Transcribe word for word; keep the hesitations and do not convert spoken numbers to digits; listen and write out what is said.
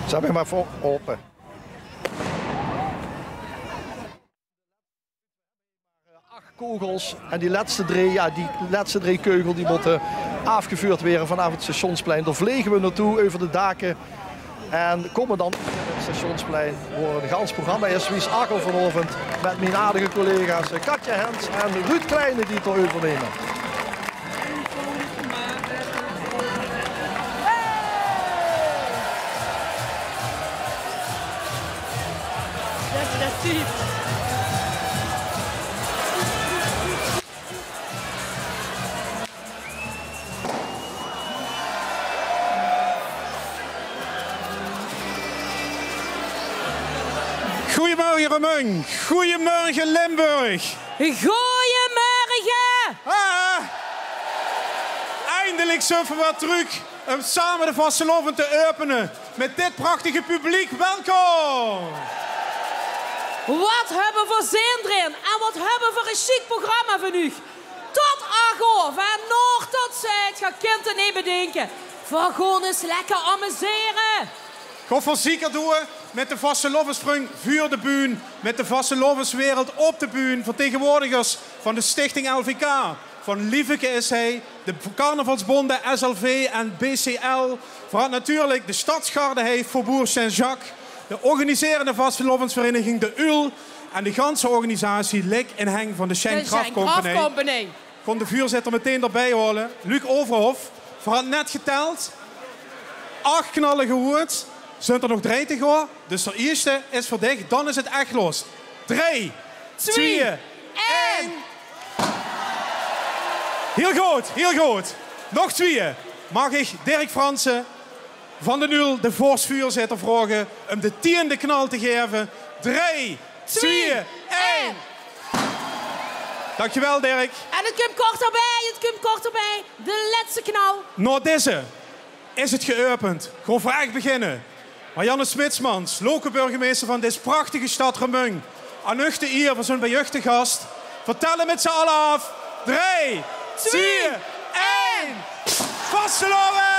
Zèt mich mer veur ope. Ach kogels. En die lètste drei, jao, die lètste drei keugel, die mótte aafgeveurd waere vanaaf 't Stationsplein. Dao vlege v'r nao toe, euver de dake. En kómme dan in 't Stationsplein, wo 't gans programma is, wie 's ach oor vanaovend, mit mien aardige collega's, eh, Katja Hens en Ruud Kleine die 't euvernumme. Goeiemorge Remunj, goeiemorge Limburg. Goeiemorge. Ah, eindelik zeen v'r weer trök um same de vastelaovend te äöpene mit dit prachtige publiek. Welkom. Wat höbbe v'r zin d'rin en wat höbbe v'r e sjiek programma veur uch. Tot ach oor, van noord tot zuid, geer kint 't neet bedinke. V'r gaon us lekker amusere. Gaon v'r zeker doon, mit de vastelaovesvrunj veur de bühne, mit de vastelaoveswereld op de bühne, vertegenwoordigers van de stichting L V K, van Lieveke is hei, de carnavalsbónde S L V en B C L, veural natuurlik de stadsgarde hei, Faubourg Saint-Jacques, de organiserende vastelaovesvereiniging De Uul en de ganse organisatie lik in heng van de Sjeng Kraft Company. Kónne de veurzitter metein d'rbij haole. Luc Overhof, v'r hadde net geteld. Ach knalle gehuurd. Zunt d'r nog drei te gaon? Dus d'r ierste is veur dich. Dan is 't ech los. Drei, twieë, ein. Hiel good, hiel good. Nog twieë. Maag ich Dirk Fransen van De Uul, de vors-veurzitter, vraoge um de tiende knal te gaeve? Drei, twieë, ein. Dankjewel, Dirk. En 't kump kort d'rbij, 't kump kort d'rbij. De lètste knal. Nao deze is 't geäöpend. Gaon v'r ech beginne. Marianne Smitsmans, loco-burgemeister van dees prachtige stad Remunj. Aan uch de ier veur zoe'n bejuchte gas. Vertèlle mit z'n alle aaf. Drei, twieë, ein. Vastelaovend!